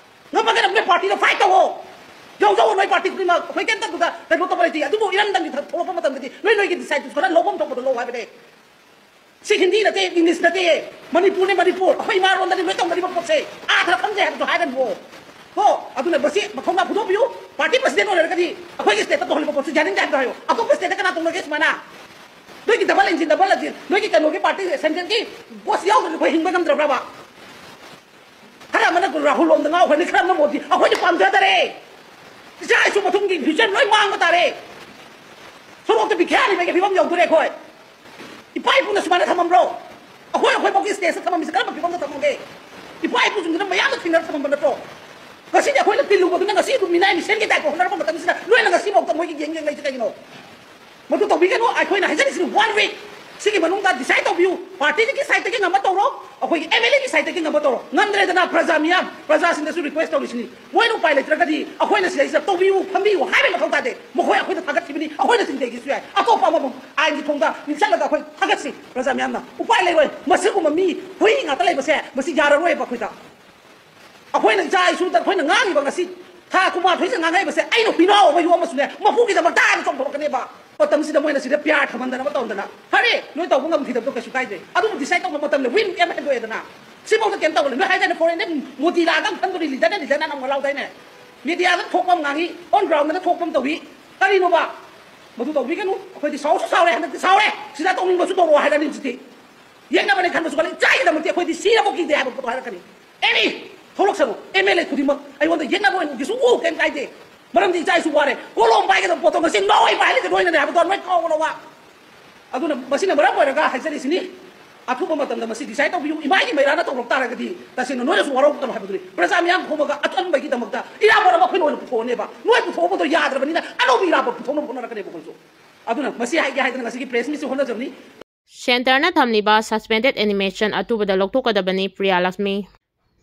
ꯉꯝꯃꯒꯅ ꯅꯣꯏ ꯄꯥꯔꯇꯤꯗ ꯐꯥꯏꯠ ꯇꯧꯋꯣ꯫ ꯌꯥꯎꯖꯧꯑꯣ ꯅꯣꯏ ꯄꯥꯔꯇꯤ ꯈꯨꯗꯤꯡꯃꯛ, ꯑꯩꯈꯣꯏ ꯀꯩꯝꯇ ꯑꯗꯨꯗ ꯀꯩꯅꯣ ꯇꯧꯕ ꯂꯩꯇꯦ꯫ ꯑꯗꯨꯕꯨ ꯏꯔꯝꯗꯝꯒꯤ ꯊ-, ꯊꯣꯛꯂꯛꯄ ꯃꯇꯝꯗꯗꯤ ꯅꯣꯏ ꯅꯣꯏꯒꯤ ꯗꯤꯁꯥꯏꯠꯇꯨ ꯈꯔ ꯂꯧꯐꯝ ꯊꯣꯛꯄꯗꯣ ꯂꯧ ꯍꯥꯏꯕꯅꯦ꯫ ꯁꯤ ꯍꯤꯟꯗꯤ ꯅꯠꯇꯦ, ꯏꯪꯂꯤꯁ ꯅꯠꯇꯦ, ꯃꯅꯤꯄꯨꯔꯅꯤ ꯃꯅꯤꯄꯨꯔ꯫ ꯑꯩꯈꯣꯏ ꯏꯃꯥ ꯂꯣꯟꯗꯅꯤ ꯂꯣꯏ ꯇꯧꯅꯔꯤꯕ ꯄꯣꯠꯁꯦ꯫ ꯑꯥ ꯈꯔ ꯈꯪꯖꯩ ꯍꯥꯏꯕꯗꯣ ꯍꯥꯏꯒꯅꯨ꯫ ꯀꯣ, ꯑꯗꯨꯅ ꯃꯁꯤ ꯃꯊꯧꯅꯥ ꯐꯨꯗꯣꯛꯄꯤꯌꯨ꯫ ꯄꯥꯔꯇꯤ ꯄ꯭ꯔꯁꯤꯗꯦꯟ ꯑꯣꯏꯔꯒꯗꯤ ꯑꯩꯈꯣꯏꯒꯤ ꯁ꯭ꯇꯦꯠꯇ ꯇꯧꯍꯜꯂꯤꯕ ꯄꯣꯠꯁꯦ ꯌꯥꯅꯤꯡꯗꯦ ꯍꯥꯏꯕꯗꯣ ꯍꯥꯏꯌꯣ꯫ ꯑꯇꯣꯞꯄ ꯁ꯭ꯇꯦꯠꯇ ꯀꯅꯥ ꯇꯧꯅꯒꯦ ꯁꯨꯃꯥꯏꯅ? ꯅꯣꯏꯒꯤ ꯗꯕꯜ ꯏꯟꯖꯤꯟ, ꯗꯕꯜ ꯏꯟꯖꯤꯟ, ꯅꯣꯏꯒꯤ ꯀꯩꯅꯣꯒꯤ ꯄꯥꯔꯇꯤ ꯁꯦꯟꯇ꯭ꯔꯦꯜꯒꯤ ꯕꯣꯁ ꯌꯥꯎꯗ꯭ꯔꯗꯤ ꯑꯩꯈꯣꯏ ꯍꯤꯡꯕ ꯉꯝꯗ꯭ꯔꯕ꯭ꯔꯕ? ꯈꯔ ꯑꯃꯅ ꯔꯥꯍꯨꯜ ꯂꯣꯝꯗ ꯉꯥꯎꯈ꯭ꯔꯅꯤ, ꯈꯔ ꯑꯃꯅ ꯃꯣꯗꯤ꯫ ꯑꯩꯈꯣꯏꯗꯤ ꯄꯥꯝꯖꯗꯔꯦ꯫ ꯏꯆꯥ ꯏꯁꯨ ꯃꯇꯨꯡꯒꯤ ꯐ꯭ꯌꯨꯆꯔ ꯂꯣꯏ ꯃꯥꯡꯕ ꯇꯥꯔꯦ꯫ ꯁꯣꯔꯣꯛꯇ ꯕꯤꯈ꯭ꯌꯥꯔꯤꯕꯒꯤ ꯐꯤꯕꯝ ꯌꯧꯗꯣꯔꯦ ꯑꯩꯈꯣꯏ꯫ ꯏꯄꯥ ꯏꯄꯨꯅ ꯁꯨꯃꯥꯏꯅ ꯊꯝꯃꯝꯕ꯭ꯔꯣ? ꯑꯩꯈꯣꯏ ꯑꯩꯈꯣꯏꯐꯥꯎꯒꯤ ꯁ꯭ꯇꯦꯖꯇ ꯊꯝꯃꯝꯃꯤꯁꯦ ꯀꯔꯝꯕ ꯐꯤꯕꯝꯗ ꯊꯝꯃꯝꯒꯦ? ꯏꯄꯥ ꯏꯄꯨꯁꯤꯡꯗꯨꯅ ꯃꯌꯥꯝꯗ ꯊꯦꯡꯅꯔ ꯊꯝꯃꯝꯕ ꯅꯠꯇ꯭ꯔꯣ? ꯉꯁꯤꯗꯤ ꯑꯩꯈꯣꯏꯅ ꯇꯤꯜꯂꯨꯕꯗꯨꯅ ꯉꯁꯤ ꯑꯗꯨꯝ ꯃꯤꯅꯥꯏ ꯃꯤꯁꯦꯟꯒꯤ ꯇꯥꯏꯞꯇ ꯍꯣꯠꯅꯔꯛꯄ ꯃꯇꯝꯁꯤꯗ ꯅꯣꯏꯅ ꯉꯁꯤꯐꯥꯎꯗ ꯃꯣꯏꯒꯤ ꯌꯦꯡ ꯌꯦꯡ ꯂꯩꯁꯦ ꯀꯩꯒꯤꯅꯣ? ꯃꯗꯨ ꯇꯧꯕꯤꯒꯅꯨ꯫ ꯑꯩꯈꯣꯏꯅ ꯍꯥꯏꯖꯔꯤꯁꯤꯅꯤ, ꯋꯥꯟ ꯋꯤꯛ ꯁꯤꯒꯤ ꯃꯅꯨꯡꯗ ꯗꯤꯁꯥꯏꯠ ꯇꯧꯕꯤꯌꯨ꯫ ꯄꯥꯔꯇꯤꯗꯒꯤ ꯁꯥꯏꯠꯇꯒꯤ ꯉꯝꯕ ꯇꯧꯔꯣ, ꯑꯩꯈꯣꯏꯒꯤ ꯑꯦꯝ ꯑꯦꯜ ꯑꯦꯒꯤ ꯁꯥꯏꯠꯇꯒꯤ ꯉꯝꯕ ꯇꯧꯔꯣ꯫ ꯉꯝꯗ꯭ꯔꯦꯗꯅ ꯄ꯭ꯔꯖꯥ ꯃꯤꯌꯥꯝ, ꯄ꯭ꯔꯖꯥꯁꯤꯡꯗꯁꯨ ꯔꯤꯀ꯭ꯋꯦꯁ ꯇꯧꯔꯤꯁꯤꯅꯤ꯫ ꯃꯣꯏꯅ ꯎꯄꯥꯏ ꯂꯩꯇ꯭ꯔꯒꯗꯤ ꯑꯩꯈꯣꯏꯅ ꯁꯤꯗꯩꯁꯤꯗ ꯇꯧꯕꯤꯌꯨ, ꯐꯝꯕꯤꯌꯨ ꯍꯥꯏꯕꯒꯤ ꯃꯊꯧ ꯇꯥꯗꯦ꯫ ꯃꯈꯣꯏ ꯑꯩꯈꯣꯏꯗ ꯊꯥꯒꯠꯈꯤꯕꯅꯤ, ꯑꯩꯈꯣꯏꯅ ꯆꯤꯡꯊꯈꯤꯁꯨ ꯌꯥꯏ꯫ ꯑꯇꯣꯞꯄ ꯑꯃꯃꯝ ꯑꯥꯏꯟꯒꯤ ꯊꯣꯡꯗ ꯃꯤꯡ ꯆꯠꯂꯒ ꯑꯩꯈꯣꯏ ꯊꯥꯒꯠꯁꯤ꯫ ꯄ꯭ꯔꯖꯥ ꯃꯤꯌꯥꯝꯅ ꯎꯄꯥꯏ ꯂꯩꯔꯣꯏ꯫ ꯃꯁꯤꯒꯨꯝꯕ ꯃꯤ ꯍꯨꯏ ꯉꯥꯛꯇ ꯂꯩꯕꯁꯦ ꯃꯁꯤ ꯌꯥꯔꯔꯣꯏꯕ ꯑꯩꯈꯣꯏꯗ꯫ ꯑꯩꯈꯣꯏꯅ ꯏꯆꯥ ꯏꯁꯨꯗ ꯑꯩꯈꯣꯏꯅ ꯉꯥꯡꯉꯤꯕ ꯉꯁꯤ ꯊꯥ ꯀꯨꯟꯃꯥꯊꯣꯏꯁꯦ ꯉꯥꯡꯉꯛꯏꯕꯁꯦ ꯑꯩꯅ ꯍꯨꯏꯅꯥꯎ ꯑꯃ ꯌꯣꯛꯑꯝꯃꯁꯨꯅꯦ, ꯃꯄꯨꯒꯤꯗꯃꯛꯇ ꯍꯥꯟꯅ ꯆꯣꯡꯊꯣꯔꯛꯀꯅꯦꯕ꯫ ꯃꯇꯝꯁꯤꯗ ꯃꯣꯏꯅ ꯁꯤꯗ ꯄꯤꯌꯥꯔ ꯊꯝꯍꯟꯗꯅꯕ ꯇꯧꯗꯅ, ꯐꯔꯦ, ꯅꯣꯏ ꯇꯧꯕ ꯉꯝꯈꯤꯗꯕꯗꯣ ꯀꯩꯁꯨ ꯀꯥꯏꯗꯦ꯫ ꯑꯗꯨꯕꯨ ꯗꯤꯁꯥꯏꯠ ꯇꯧꯕ ꯃꯇꯝꯗ ꯋꯤꯟ ꯑꯦꯝ ꯍꯦꯟꯗꯣꯛꯑꯦꯗꯅ꯫ ꯁꯤꯐꯥꯎꯗ ꯀꯩꯝ ꯇꯧꯕꯅꯦ꯫ ꯅꯣꯏ ꯍꯥꯏꯗꯥꯏꯅꯦ, ꯐꯣꯔꯦꯟꯗ ꯃꯣꯗꯤ ꯂꯥꯛꯑꯒ ꯑꯃꯨꯛ ꯈꯟꯗꯣꯔꯤ, ꯂꯤꯗꯔꯅ ꯂꯤꯗꯔꯅ ꯑꯃꯨꯛ ꯂꯥꯎꯗꯥꯏꯅꯦ꯫ ꯃꯦꯗꯤꯌꯥꯗ ꯊꯣꯛꯄ ꯑꯃ ꯉꯥꯡꯉꯤ, ꯑꯣꯟ ꯒ꯭ꯔꯥꯎꯟꯗꯅ ꯊꯣꯛꯄ ꯑꯃ ꯇꯧꯏ꯫ ꯀꯔꯤꯅꯣꯕ? ꯃꯗꯨ ꯇꯧꯕꯤꯒꯅꯨ꯫ ꯑꯩꯈꯣꯏꯗꯤ ꯁꯥꯎꯁꯨ ꯁꯥꯎꯔꯦ, ꯍꯟꯗꯛꯇꯤ ꯁꯥꯎꯔꯦ꯫ ꯁꯤꯗ ꯇꯧꯅꯤꯡꯕꯁꯨ ꯇꯧꯔꯛꯑꯣ ꯍꯥꯏꯔꯅꯤ ꯍꯧꯖꯤꯛꯇꯤ꯫ ꯌꯦꯛꯅꯕꯅꯦ ꯈꯟꯕꯁꯨ ꯈꯜꯂꯤ, ꯏꯆꯥꯒꯤꯗꯃꯛꯇꯤ ꯑꯩꯈꯣꯏꯗꯤ ꯁꯤꯔꯕ ꯀꯤꯗꯦ ꯍꯥꯏꯕ ꯄꯣꯠꯇꯣ ꯍꯥꯏꯔꯛꯀꯅꯤ꯫ ꯑꯦꯅꯤ ꯊꯣꯛꯂꯛꯁꯅꯨ, ꯑꯦꯝ ꯑꯦꯜ ꯑꯦ ꯈꯨꯗꯤꯡꯃꯛ ꯑꯩꯉꯣꯟꯗ ꯌꯦꯛꯅꯕ ꯑꯣꯏꯅ ꯎꯒꯦꯁꯨ ꯎ, ꯀꯩꯝ ꯀꯥꯏꯗꯦ꯫ ꯃꯔꯝꯗꯤ ꯏꯆꯥ ꯏꯁꯨ ꯋꯥꯔꯦ꯫ ꯀꯣꯂꯣꯝ ꯄꯥꯏꯒꯗꯕ ꯄꯣꯠꯇꯣ ꯉꯁꯤ ꯅꯣꯏ ꯄꯥꯏꯍꯜꯂꯤꯁꯦ ꯅꯣꯏꯅꯅꯦ ꯍꯥꯏꯕꯗꯣ ꯅꯣꯏ ꯀꯥꯎꯒꯅꯣꯕ꯫ ꯑꯗꯨꯅ ꯃꯁꯤꯅ ꯃꯔꯝ ꯑꯣꯏꯔꯒ ꯍꯥꯏꯖꯔꯤꯁꯤꯅꯤ, ꯑꯊꯨꯕ ꯃꯇꯝꯗ ꯃꯁꯤ ꯗꯤꯁꯥꯏꯠ ꯇꯧꯕꯤꯌꯨ꯫ ꯏꯃꯥꯒꯤ ꯃꯩꯔꯥꯅ ꯇꯧꯔꯛ ꯇꯥꯔꯒꯗꯤ ꯇꯁꯦꯡꯅ ꯅꯣꯏꯅꯁꯨ ꯋꯥꯔꯧꯒꯗꯕ ꯍꯥꯏꯕꯗꯨꯅꯤ꯫ ꯄ꯭ꯔꯖꯥ ꯃꯤꯌꯥꯝ ꯈꯣꯝꯃꯒ ꯑꯆꯟꯕꯒꯤꯗꯃꯛꯇ ꯏꯔꯥꯕꯣꯠ ꯑꯃ ꯑꯩꯈꯣꯏꯅ ꯑꯣꯏꯅ ꯄꯨꯊꯣꯛꯑꯅꯦꯕ꯫ ꯅꯣꯏ ꯄꯨꯊꯣꯛꯄꯗꯣ ꯌꯥꯗ꯭ꯔꯕꯅꯤꯅ ꯑꯅꯧꯕ ꯏꯔꯥꯕꯣꯠ ꯄꯨꯊꯣꯛꯅꯕ ꯍꯣꯠꯅꯔꯛꯀꯅꯦꯕ ꯑꯩꯈꯣꯏꯁꯨ꯫ ꯑꯗꯨꯅ ꯃꯁꯤ ꯍꯥꯏꯒꯦ ꯍꯥꯏꯗꯅ ꯉꯁꯤꯒꯤ ꯄ꯭ꯔꯦꯁ ꯃꯤꯠꯁꯤ ꯍꯣꯠꯅꯖꯕꯅꯤ꯫ ꯁꯦꯟꯇꯔꯅ ꯊꯝꯂꯤꯕ ꯁꯁꯄꯦꯟꯗꯦꯗ ꯑꯦꯅꯤꯃꯦꯁꯟ ꯑꯊꯨꯕꯗ ꯂꯧꯊꯣꯛꯀꯗꯕꯅꯤ, ꯄ꯭ꯔꯤꯌꯥ ꯂꯛꯁꯃꯤ꯫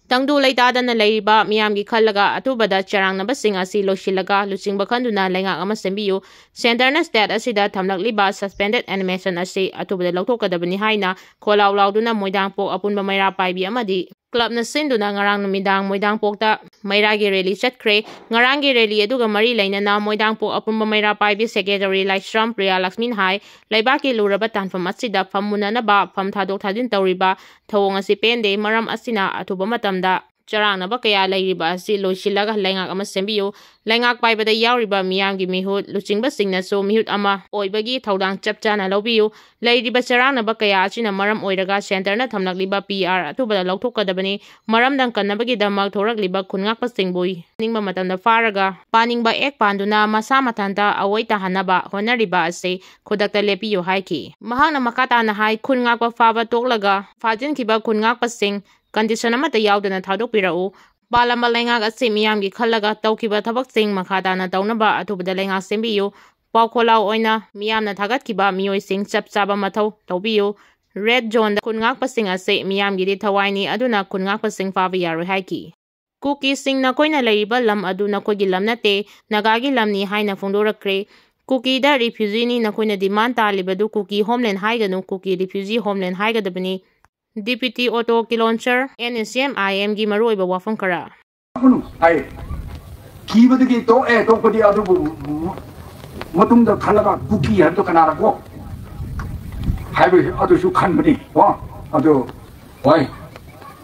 ꯇꯪꯗꯨ ꯂꯩꯇꯥꯗꯅ ꯂꯩꯔꯤꯕ ꯃꯤꯌꯥꯝꯒꯤ ꯈꯜꯂꯒ ꯑꯊꯨꯕꯗ ꯆꯔꯥꯡꯅꯕꯁꯤꯡ ꯑꯁꯤ ꯂꯣꯏꯁꯤꯜꯂꯒ ꯂꯨꯆꯤꯡꯕ ꯈꯟꯗꯨꯅ ꯂꯩꯉꯥꯛ ꯑꯃ ꯁꯦꯝꯕꯤꯌꯨ꯫ ꯁꯦꯟꯇꯔꯅ ꯁ꯭ꯇꯦꯠ ꯑꯁꯤꯗ ꯊꯝꯂꯛꯂꯤꯕ ꯁꯁꯄꯦꯟꯗꯦꯗ ꯑꯦꯅꯤꯃꯦꯁꯟ ꯑꯁꯤ ꯑꯊꯨꯕꯗ ꯂꯧꯊꯣꯛꯀꯗꯕꯅꯤ ꯍꯥꯏꯅ ꯈꯣꯜꯂꯥꯎ ꯂꯥꯎꯗꯨꯅ ꯃꯣꯏꯗꯥꯡꯄꯣꯛ ꯑꯄꯨꯟꯕ ꯃꯩꯔꯥ ꯄꯥꯏꯕꯤ ꯑꯃꯗꯤ ꯀ꯭ꯂꯕꯅ ꯁꯤꯟꯗꯨꯅ ꯉꯔꯥꯡ ꯅꯨꯃꯤꯗꯥꯡ ꯃꯣꯏꯗꯥꯡꯄꯣꯛꯇ ꯃꯩꯔꯥꯒꯤ ꯔꯦꯂꯤ ꯆꯠꯈ꯭ꯔꯦ꯫ ꯉꯔꯥꯡꯒꯤ ꯔꯦꯂꯤ ꯑꯗꯨꯒ ꯃꯔꯤ ꯂꯩꯅꯅ ꯃꯣꯏꯗꯥꯡꯄꯣꯛ ꯑꯄꯨꯟꯕ ꯃꯩꯔꯥ ꯄꯥꯏꯕꯤ ꯁꯦꯀ꯭ꯔꯦꯇꯔꯤ ꯂꯥꯏꯁ꯭ꯔꯝ ꯄ꯭ꯔꯤꯌꯥ ꯂꯛꯁꯃꯤꯅ ꯍꯥꯏ, ꯂꯩꯕꯥꯛꯀꯤ ꯂꯨꯔꯕ ꯇꯥꯟꯐꯝ ꯑꯁꯤꯗ ꯐꯝ ꯃꯨꯟꯅꯅꯕ ꯐꯝ ꯊꯥꯗꯣꯛ ꯊꯥꯖꯤꯟ ꯇꯧꯔꯤꯕ ꯊꯧꯑꯣꯡ ꯑꯁꯤ ꯄꯦꯟꯗꯦ꯫ ꯃꯔꯝ ꯑꯁꯤꯅ ꯑꯊꯨꯕ ꯃꯇꯝꯗ ꯆꯔꯥꯡꯅꯕ ꯀꯌꯥ ꯂꯩꯔꯤꯕ ꯑꯁꯤ ꯂꯣꯏꯁꯤꯜꯂꯒ ꯂꯩꯉꯥꯛ ꯑꯃ ꯁꯦꯝꯕꯤꯌꯨ꯫ ꯂꯩꯉꯥꯛ ꯄꯥꯏꯕꯗ ꯌꯥꯎꯔꯤꯕ ꯃꯤꯌꯥꯝꯒꯤ ꯃꯤꯍꯨꯠ ꯂꯨꯆꯤꯡꯕꯁꯤꯡꯅꯁꯨ ꯃꯤꯍꯨꯠ ꯑꯃ ꯑꯣꯏꯕꯒꯤ ꯊꯧꯗꯥꯡ ꯆꯞ ꯆꯥꯅ ꯂꯧꯕꯤꯌꯨ꯫ ꯂꯩꯔꯤꯕ ꯆꯔꯥꯡꯅꯕ ꯀꯌꯥ ꯑꯁꯤꯅ ꯃꯔꯝ ꯑꯣꯏꯔꯒ ꯁꯦꯟꯇꯔꯅ ꯊꯝꯂꯛꯂꯤꯕ ꯄꯤ ꯑꯥꯔ ꯑꯊꯨꯕꯗ ꯂꯧꯊꯣꯛꯀꯗꯕꯅꯤ꯫ ꯃꯔꯝꯗꯝ ꯀꯟꯅꯕꯒꯤꯗꯃꯛ ꯊꯣꯔꯛꯂꯤꯕ ꯈꯨꯟꯉꯥꯛꯄꯁꯤꯡꯕꯨ ꯅꯤꯡꯕ ꯃꯇꯝꯗ ꯐꯥꯔꯒ ꯄꯥꯅꯤꯡꯕ ꯑꯦꯛ ꯄꯥꯟꯗꯨꯅ ꯃꯁꯥ ꯃꯊꯟꯇ ꯑꯋꯣꯏ ꯇꯥꯍꯟꯅꯕ ꯍꯣꯠꯅꯔꯤꯕ ꯑꯁꯤ ꯈꯨꯗꯛꯇ ꯂꯦꯞꯄꯤꯌꯨ ꯍꯥꯏꯈꯤ꯫ ꯃꯍꯥꯛꯅ ꯃꯈꯥ ꯇꯥꯅ ꯍꯥꯏ, ꯈꯨꯟꯉꯥꯛꯄ ꯐꯥꯕ ꯇꯣꯛꯂꯒ ꯐꯥꯖꯤꯟꯈꯤꯕ ꯈꯨꯟꯉꯥꯛꯄꯁꯤꯡ ꯀꯟꯗꯤꯁꯟ ꯑꯃꯠꯇ ꯌꯥꯎꯗꯅ ꯊꯥꯗꯣꯛꯄꯤꯔꯛꯎ꯫ ꯄꯥꯜꯂꯝꯕ ꯂꯩꯉꯥꯛ ꯑꯁꯤ ꯃꯤꯌꯥꯝꯒꯤ ꯈꯜꯂꯒ ꯇꯧꯈꯤꯕ ꯊꯕꯛꯁꯤꯡ ꯃꯈꯥ ꯇꯥꯅ ꯇꯧꯅꯕ ꯑꯊꯨꯕꯗ ꯂꯩꯉꯥꯛ ꯁꯦꯝꯕꯤꯌꯨ꯫ ꯄꯥꯎ ꯈꯣꯜꯂꯥꯎ ꯑꯣꯏꯅ ꯃꯤꯌꯥꯝꯅ ꯊꯥꯒꯠꯈꯤꯕ ꯃꯤꯑꯣꯏꯁꯤꯡ ꯆꯞ ꯆꯥꯕ ꯃꯊꯧ ꯇꯧꯕꯤꯌꯨ꯫ ꯔꯦꯗ ꯖꯣꯟꯗ ꯈꯨꯟꯉꯥꯛꯄꯁꯤꯡ ꯑꯁꯤ ꯃꯤꯌꯥꯝꯒꯤꯗꯤ ꯊꯋꯥꯏꯅꯤ, ꯑꯗꯨꯅ ꯈꯨꯟꯉꯥꯛꯄꯁꯤꯡ ꯐꯥꯕ ꯌꯥꯔꯣꯏ ꯍꯥꯏꯈꯤ꯫ ꯀꯨꯀꯤꯁꯤꯡ, ꯅꯈꯣꯏꯅ ꯂꯩꯔꯤꯕ ꯂꯝ ꯑꯗꯨ ꯅꯈꯣꯏꯒꯤ ꯂꯝ ꯅꯠꯇꯦ, ꯅꯥꯒꯥꯒꯤ ꯂꯝꯅꯤ ꯍꯥꯏꯅ ꯐꯣꯡꯗꯣꯔꯛꯈ꯭ꯔꯦ꯫ ꯀꯨꯀꯤꯗ ꯔꯤꯐ꯭ꯌꯨꯖꯤꯅꯤ, ꯅꯈꯣꯏꯅ ꯗꯤꯃꯥꯟ ꯇꯥꯜꯂꯤꯕꯗꯨ ꯀꯨꯀꯤ ꯍꯣꯝꯂꯦꯟ ꯍꯥꯏꯒꯅꯨ, ꯀꯨꯀꯤ ꯔꯤꯐ꯭ꯌꯨꯖꯤ ꯍꯣꯝꯂꯦꯟ ꯍꯥꯏꯒꯗꯕꯅꯤ꯫ Deputy Ato Kilonser, N S C M ꯑꯥꯏ ꯑꯦꯝꯒꯤ ꯃꯔꯨꯑꯣꯏꯕ ꯋꯥꯐꯝ ꯈꯔ꯫ ꯍꯥꯏ꯫ ꯀꯤꯕꯗꯒꯤ ꯇꯣꯛꯑꯦ꯫ ꯇꯣꯛꯄꯗꯤ ꯑꯗꯨꯕꯨ ꯃꯇꯨꯡꯗ ꯈꯜꯂꯒ ꯀꯨꯀꯤ ꯍꯥꯏꯕꯗꯣ ꯀꯅꯥꯔꯀꯣ ꯍꯥꯏꯕ ꯑꯗꯨꯁꯨ ꯈꯟꯕꯅꯤ꯫ ꯀꯣ ꯑꯗꯨ ꯍꯣꯏ,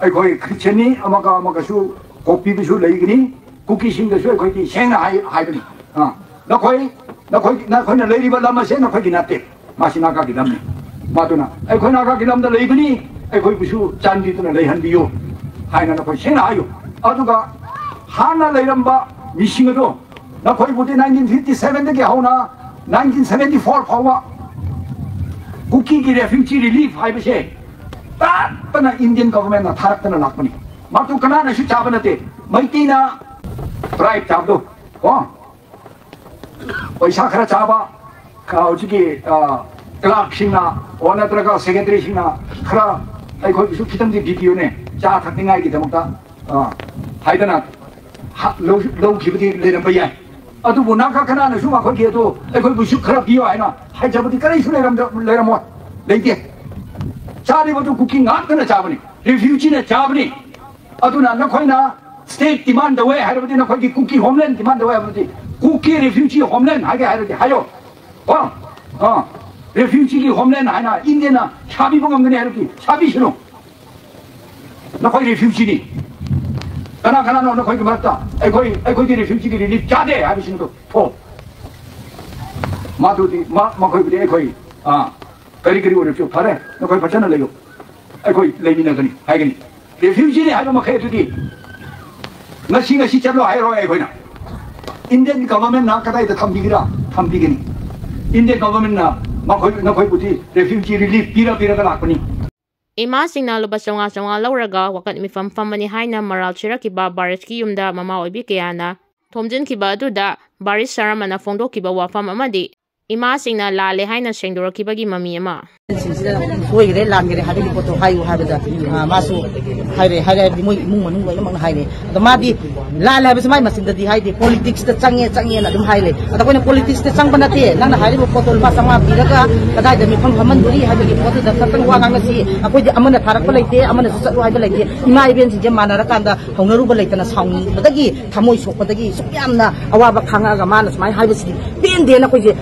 ꯑꯩꯈꯣꯏ ꯈ꯭ꯔꯤꯁꯇꯤꯌꯥꯟꯅꯤ, ꯑꯃꯒ ꯑꯃꯒꯁꯨ ꯀꯣꯛꯄꯤꯕꯁꯨ ꯂꯩꯒꯅꯤ꯫ ꯀꯨꯀꯤꯁꯤꯡꯗꯁꯨ ꯑꯩꯈꯣꯏꯗꯤ ꯁꯦꯡꯅ ꯍꯥꯏ ꯍꯥꯏꯕꯅꯤ꯫ ꯑꯥ, ꯅꯈꯣꯏ ꯅꯈꯣꯏ ꯅꯈꯣꯏꯅ ꯂꯩꯔꯤꯕ ꯂꯝ ꯑꯁꯦ ꯅꯈꯣꯏꯒꯤ ꯅꯠꯇꯦ, ꯃꯥꯁꯤ ꯅꯥꯒꯥꯒꯤ ꯂꯝꯅꯤ꯫ ꯃꯗꯨꯅ ꯑꯩꯈꯣꯏ ꯅꯥꯒꯥꯒꯤ ꯂꯝꯗ ꯂꯩꯕꯅꯤ, ꯑꯩꯈꯣꯏꯕꯨꯁꯨ ꯆꯥꯟꯕꯤꯗꯨꯅ ꯂꯩꯍꯟꯕꯤꯌꯨ ꯍꯥꯏꯅ ꯅꯈꯣꯏ ꯁꯦꯡꯅ ꯍꯥꯏꯌꯨ꯫ ꯑꯗꯨꯒ ꯍꯥꯟꯅ ꯂꯩꯔꯝꯕ ꯃꯤꯁꯤꯡ ꯑꯗꯣ, ꯅꯈꯣꯏꯕꯨꯗꯤ ꯅꯥꯏꯟꯇꯤꯟ ꯐꯤꯐꯇꯤ ꯁꯚꯦꯟꯗꯒꯤ ꯍꯧꯅ ꯅꯥꯏꯟꯇꯤꯟ ꯁꯚꯦꯟꯇꯤ ꯐꯣꯔ ꯐꯥꯎꯕ ꯀꯨꯀꯤꯒꯤ refugee relief ꯍꯥꯏꯕꯁꯦ ꯇꯠꯇꯅ Indian government ꯅ ꯊꯥꯔꯛꯇꯅ ꯂꯥꯛꯄꯅꯤ꯫ ꯃꯗꯨ ꯀꯅꯥꯅꯁꯨ ꯆꯥꯕ ꯅꯠꯇꯦ꯫ ꯃꯩꯇꯩꯅ bribe ꯆꯥꯕꯗꯣ, ꯀꯣ ꯄꯩꯁꯥ ꯈꯔ ꯆꯥꯕ, ꯈ-, ꯍꯧꯖꯤꯛꯀꯤ, ꯑ, clerk ꯁꯤꯡꯅ, ꯑꯣ, ꯅꯠꯇ꯭ꯔꯒ secretary ꯁꯤꯡꯅ ꯈꯔ ꯑꯩꯈꯣꯏꯒꯤꯁꯨ ꯈꯤꯇꯪꯗꯤ ꯄꯤꯕꯤꯌꯨꯅꯦ, ꯆꯥ ꯊꯛꯅꯤꯡꯉꯥꯏꯒꯤꯗꯃꯛꯇ, ꯑ, ꯍꯥꯏꯗꯅ ꯍ-, ꯂꯧ-, ꯂꯧꯈꯤꯕꯗꯤ ꯂꯩꯔꯝꯕ ꯌꯥꯏ꯫ ꯑꯗꯨꯕꯨ ꯅꯥꯒꯥ ꯀꯅꯥꯅꯁꯨ ꯃꯈꯣꯏꯒꯤ ꯑꯗꯨ ꯑꯩꯈꯣꯏꯕꯨꯁꯨ ꯈꯔ ꯄꯤꯌꯨ ꯍꯥꯏꯅ ꯍꯥꯏꯖꯕꯗꯤ ꯀꯔꯤꯁꯨ ꯂꯩꯔꯝꯗ-, ꯂꯩꯔꯝꯃꯣꯏ, ꯂꯩꯇꯦ꯫ ꯆꯥꯔꯤꯕꯗꯨ ꯀꯨꯀꯤ ꯉꯥꯛꯇꯅ ꯆꯥꯕꯅꯤ, refugee ꯅ ꯆꯥꯕꯅꯤ꯫ ꯑꯗꯨꯅ ꯅꯈꯣꯏꯅ state demand ꯇꯧꯋꯦ ꯍꯥꯏꯔꯕꯗꯤ, ꯅꯈꯣꯏꯒꯤ ꯀꯨꯀꯤ homeland demand ꯇꯧꯋꯦ ꯍꯥꯏꯔꯕꯗꯤ, ꯀꯨꯀꯤ refugee homeland ꯍꯥꯏꯒꯦ ꯍꯥꯏꯔꯗꯤ ꯍꯥꯏꯌꯣ꯫ ꯑ, ꯑ, refugee ꯒꯤ homeland ꯍꯥꯏꯅ India ꯅ ꯁꯥꯕꯤꯕ ꯉꯝꯒꯅꯤ ꯍꯥꯏꯔꯗꯤ ꯁꯥꯕꯤꯁꯅꯨ꯫ ꯅꯈꯣꯏ refugee ꯅꯤ꯫ ꯀꯅꯥ ꯀꯅꯥꯅꯣ ꯅꯈꯣꯏꯒꯤ ꯃꯔꯛꯇ ꯑꯩꯈꯣꯏ, ꯑꯩꯈꯣꯏꯗꯤ refugee ꯒꯤ relief ꯆꯥꯗꯦ ꯍꯥꯏꯕꯁꯤꯡꯗꯣ ꯊꯣꯛ꯫ ꯃꯗꯨꯗꯤ ꯃ-, ꯃꯈꯣꯏꯕꯨꯗꯤ ꯑꯩꯈꯣꯏ, ꯑ, ꯀꯔꯤ ꯀꯔꯤ ꯑꯣꯏꯔꯁꯨ ꯐꯔꯦ, ꯅꯈꯣꯏ ꯐꯖꯅ ꯂꯩꯌꯨ, ꯑꯩꯈꯣꯏ ꯂꯩꯃꯤꯟꯅꯒꯅꯤ ꯍꯥꯏꯒꯅꯤ꯫ Refugee ꯅꯤ ꯍꯥꯏꯕ ꯃꯈꯩ ꯑꯗꯨꯗꯤ ꯉꯁꯤ, ꯉꯁꯤ ꯆꯠꯂꯣ ꯍꯥꯏꯔꯣꯏ ꯑꯩꯈꯣꯏꯅ꯫ Indian government ꯅ ꯀꯗꯥꯏꯗ ꯊꯝꯕꯤꯒꯦꯔꯥ? ꯊꯝꯕꯤꯒꯅꯤ꯫ Indian government ꯅ ꯃꯈꯣꯏ, ꯅꯈꯣꯏꯕꯨꯗꯤ refugee relief ꯄꯤꯔ ꯄꯤꯔꯒ ꯂꯥꯛꯄꯅꯤ꯫ ꯏꯃꯥꯁꯤꯡꯅ ꯂꯨꯄꯥ ꯆꯥꯝꯃꯉꯥ ꯆꯥꯝꯃꯉꯥ ꯂꯧꯔꯒ ꯋꯥꯀꯠ ꯃꯤꯐꯝ ꯐꯝꯕꯅꯤ ꯍꯥꯏꯅ ꯃꯔꯥꯜ ꯁꯤꯔꯛꯈꯤꯕ ꯕꯥꯔꯤꯁꯀꯤ ꯌꯨꯝꯗ ꯃꯃꯥ ꯑꯣꯏꯕꯤ ꯀꯌꯥꯅ ꯊꯣꯝꯖꯤꯟꯈꯤꯕ ꯑꯗꯨꯗ ꯕꯥꯔꯤꯁ ꯁꯔꯃꯅ ꯐꯣꯡꯗꯣꯛꯈꯤꯕ ꯋꯥꯐꯝ ꯑꯃꯗꯤ ꯏꯃꯥꯁꯤꯡꯅ ꯂꯥꯜꯂꯦ ꯍꯥꯏꯅ ꯁꯦꯡꯗꯣꯔꯛꯈꯤꯕꯒꯤ ꯃꯃꯤ ꯑꯃ꯫ ꯁꯤꯡꯁꯤꯗ ꯁꯣꯏꯈ꯭ꯔꯦ, ꯂꯥꯟꯈ꯭ꯔꯦ ꯍꯥꯏꯕꯒꯤ ꯄꯣꯠꯇꯣ ꯍꯥꯏꯌꯨ ꯍꯥꯏꯕꯗ, ꯑ, ꯃꯥꯁꯨ ꯍꯥꯏꯔꯦ, ꯍꯥꯏꯔꯦ ꯍꯥꯏꯕꯗꯤ ꯃꯣꯏ ꯏꯃꯨꯡ ꯃꯅꯨꯡ ꯂꯣꯏꯅꯃꯛꯅ ꯍꯥꯏꯔꯦ꯫ ꯑꯗꯣ ꯃꯥꯗꯤ ꯂꯥꯜꯂꯦ ꯍꯥꯏꯕꯁꯤ ꯃꯥꯏ ꯃꯆꯤꯟꯗꯗꯤ ꯍꯥꯏꯗꯦ, ꯄꯣꯂꯤꯇꯤꯛꯁꯇ ꯆꯪꯉꯦ, ꯆꯪꯉꯦꯅ ꯑꯗꯨꯝ ꯍꯥꯏꯔꯦ꯫ ꯑꯗꯣ ꯑꯩꯈꯣꯏꯅ ꯄꯣꯂꯤꯇꯤꯛꯁꯇ ꯆꯪꯕ ꯅꯠꯇꯦ, ꯅꯪꯅ ꯍꯥꯏꯔꯤꯕ ꯄꯣꯠꯇꯣ ꯂꯨꯄꯥ ꯆꯥꯝꯃꯉꯥ ꯄꯤꯔꯒ ꯀꯗꯥꯏꯗ ꯃꯤꯐꯝ ꯐꯝꯍꯟꯗꯣꯔꯤ ꯍꯥꯏꯕꯒꯤ ꯄꯣꯠꯇꯨꯗ ꯈꯛꯇꯪ ꯋꯥ ꯉꯥꯡꯅꯁꯤ꯫ ꯑꯩꯈꯣꯏꯗꯤ ꯑꯃꯅ ꯊꯥꯔꯛꯄ ꯂꯩꯇꯦ, ꯑꯃꯅꯁꯨ ꯆꯠꯂꯨ ꯍꯥꯏꯕ ꯂꯩꯇꯦ꯫ ꯏꯃꯥ ꯏꯕꯦꯟꯁꯤꯡꯁꯦ ꯃꯥꯟꯅꯔꯀꯥꯟꯗ ꯍꯧꯅꯔꯨꯕ ꯂꯩꯇꯅ ꯁꯥꯎꯅꯤꯡꯕꯗꯒꯤ, ꯊꯃꯣꯏ ꯁꯣꯛꯄꯗꯒꯤ ꯁꯨꯛ ꯌꯥꯝꯅ ꯑꯋꯥꯕ ꯈꯥꯡꯉꯛꯑꯒ ꯃꯥꯅ ꯁꯨꯃꯥꯏꯅ ꯍꯥꯏꯕꯁꯤꯗꯤ ꯄꯦꯟꯗꯦꯅ ꯑꯩꯈꯣꯏꯁꯦ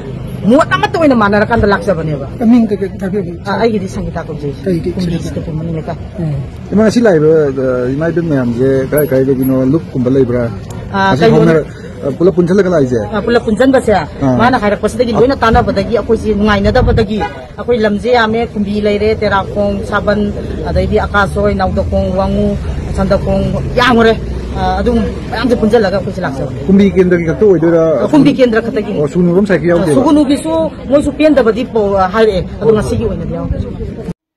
ꯃꯣꯠ ꯑꯃꯠꯇ ꯑꯣꯏꯅ ꯃꯥꯟꯅꯔꯀꯥꯟꯗ ꯂꯥꯛꯆꯕꯅꯦꯕ꯫ ꯃꯤꯡ ꯀꯩ ꯀꯩ ꯊꯥꯕꯤꯔꯝꯃꯤ? ꯑ, ꯑꯩꯒꯤꯗꯤ ꯁꯪꯒꯤꯇꯥ ꯀꯧꯖꯩ꯫ ꯀꯩ, ꯀꯩ ꯀꯨꯝꯕꯤꯁꯤꯗ ꯁꯪꯒꯤꯇꯥ? ꯀꯨꯝꯕꯅꯤꯅꯦ ꯀ꯫ ꯎꯝ꯫ ꯏꯃꯥ, ꯉꯁꯤ ꯂꯥꯛꯏꯕ, ꯑ, ꯏꯃꯥ ꯏꯕꯦꯟ ꯃꯌꯥꯝꯁꯦ ꯀꯗꯥꯏ ꯀꯗꯥꯏꯗꯒꯤꯅꯣ? ꯂꯨꯞꯀꯨꯝꯕ ꯂꯩꯕ꯭ꯔꯥ? ꯑ, ꯉꯁꯤ ꯀꯩꯅꯣ, ꯍꯧꯅ-, ꯑ, ꯄꯨꯂꯞ ꯄꯨꯟꯁꯤꯜꯂꯒ ꯂꯥꯛꯏꯁꯦ? ꯑ, ꯄꯨꯂꯞ ꯄꯨꯟꯁꯤꯟꯕꯁꯦ, ꯑꯥ꯫ ꯃꯥꯅ ꯍꯥꯏꯔꯛꯄꯁꯤꯗꯒꯤ ꯂꯣꯏꯅ ꯇꯥꯟꯅꯕꯗꯒꯤ ꯑꯩꯈꯣꯏꯁꯦ ꯅꯨꯡꯉꯥꯏꯅꯗꯕꯗꯒꯤ ꯑꯩꯈꯣꯏ ꯂꯝꯁꯦ ꯌꯥꯝꯃꯦ, ꯀꯨꯝꯕꯤ ꯂꯩꯔꯦ, ꯇꯦꯔꯥꯈꯣꯡ, ꯁꯥꯕꯟ, ꯑꯗꯩꯗꯤ ꯑꯀꯥꯁꯣꯏ, ꯅꯥꯎꯗꯈꯣꯡ, ꯋꯥꯉꯨ, ꯁꯟꯗꯈꯣꯡ, ꯌꯥꯝꯈ꯭ꯔꯦ꯫ ꯑ, ꯑꯗꯨꯝ ꯃꯌꯥꯝꯁꯦ ꯄꯨꯟꯁꯤꯜꯂꯒ ꯑꯩꯈꯣꯏꯁꯦ ꯂꯥꯛꯆꯕꯅꯦ꯫ ꯀꯨꯝꯕꯤ ꯀꯦꯟꯗ꯭ꯔꯒꯤ ꯈꯛꯇ ꯑꯣꯏꯗꯣꯏꯔꯥ? ꯀꯨꯝꯕꯤ ꯀꯦꯟꯗ꯭ꯔ ꯈꯛꯇꯒꯤꯅꯤ꯫ ꯑꯣ, ꯁꯨꯒꯅꯨꯔꯣꯝ ꯁꯥꯏꯠꯀꯤ ꯌꯥꯎꯗꯦꯕ? ꯁꯨꯒꯅꯨꯒꯤꯁꯨ ꯃꯣꯏꯁꯨ ꯄꯦꯟꯗꯕꯗꯤ ꯄꯣ-, ꯍꯥꯏꯔꯛꯑꯦ, ꯑꯗꯣ ꯉꯁꯤꯒꯤ ꯑꯣꯏꯅꯗꯤ ꯌꯥꯎꯗ꯭ꯔꯦ꯫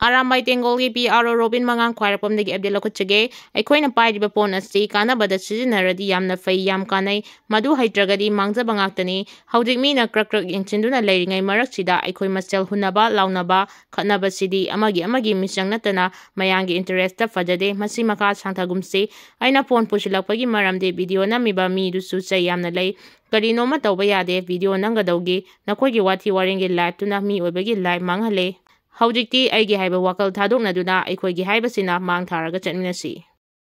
ꯑꯔꯥꯝꯕꯥꯏ ꯇꯦꯡꯒꯣꯜꯒꯤ ꯄꯤ ꯑꯥꯔ ꯑꯣ ꯔꯣꯕꯤꯟ ꯃꯉꯥꯡ ꯈ꯭ꯋꯥꯏꯔꯥꯛꯄꯝꯗꯒꯤ ꯑꯞꯗꯦꯠ ꯂꯧꯈꯠꯆꯒꯦ꯫ ꯑꯩꯈꯣꯏꯅ ꯄꯥꯏꯔꯤꯕ ꯐꯣꯟ ꯑꯁꯤ ꯀꯥꯟꯅꯕꯗ ꯁꯤꯖꯤꯟꯅꯔꯗꯤ ꯌꯥꯝꯅ ꯐꯩ, ꯌꯥꯝ ꯀꯥꯟꯅꯩ꯫ ꯃꯗꯨ ꯍꯩꯇ꯭ꯔꯒꯗꯤ ꯃꯥꯡꯖꯕ ꯉꯥꯛꯇꯅꯤ꯫ ꯍꯧꯖꯤꯛ ꯃꯤꯅ ꯀ꯭ꯔꯛ ꯀ꯭ꯔꯛ ꯌꯦꯡꯁꯤꯟꯗꯨꯅ ꯂꯩꯔꯤꯉꯩ ꯃꯔꯛꯁꯤꯗ ꯑꯩꯈꯣꯏ ꯃꯁꯦꯜ ꯍꯨꯟꯅꯕ, ꯂꯥꯎꯅꯕ, ꯈꯠꯅꯕꯁꯤꯗꯤ ꯑꯃꯒꯤ ꯑꯃꯒꯤ ꯃꯤꯆꯪ ꯅꯠꯇꯅ ꯃꯌꯥꯝꯒꯤ ꯏꯟꯇꯔꯦꯁꯇ ꯐꯖꯗꯦ꯫ ꯃꯁꯤ ꯃꯈꯥ ꯁꯥꯡꯊꯒꯨꯝꯁꯤ꯫ ꯑꯩꯅ ꯐꯣꯟ ꯄꯨꯁꯤꯜꯂꯛꯄꯒꯤ ꯃꯔꯝꯗꯤ ꯚꯤꯗꯤꯑꯣ ꯅꯝꯃꯤꯕ ꯃꯤꯗꯨꯁꯨ ꯆꯩ ꯌꯥꯝꯅ ꯂꯩ꯫ ꯀꯔꯤꯅꯣꯃ ꯇꯧꯕ ꯌꯥꯗꯦ꯫ ꯚꯤꯗꯤꯑꯣ ꯅꯝꯒꯗꯧꯒꯤ ꯅꯈꯣꯏꯒꯤ ꯋꯥꯊꯤ ꯋꯥꯔꯦꯡꯒꯤ ꯂꯥꯏꯐꯇꯨꯅ ꯃꯤ ꯑꯣꯏꯕꯒꯤ ꯂꯥꯏꯐ ꯃꯥꯡꯍꯜꯂꯦ꯫ ꯍꯧꯖꯤꯛꯇꯤ ꯑꯩꯒꯤ ꯍꯥꯏꯕ ꯋꯥꯈꯜ ꯊꯥꯗꯣꯛꯅꯗꯨꯅ ꯑꯩꯈꯣꯏꯒꯤ ꯍꯥꯏꯕꯁꯤꯅ ꯃꯥꯡ ꯊꯥꯔꯒ ꯆꯠꯃꯤꯟꯅꯁꯤ꯫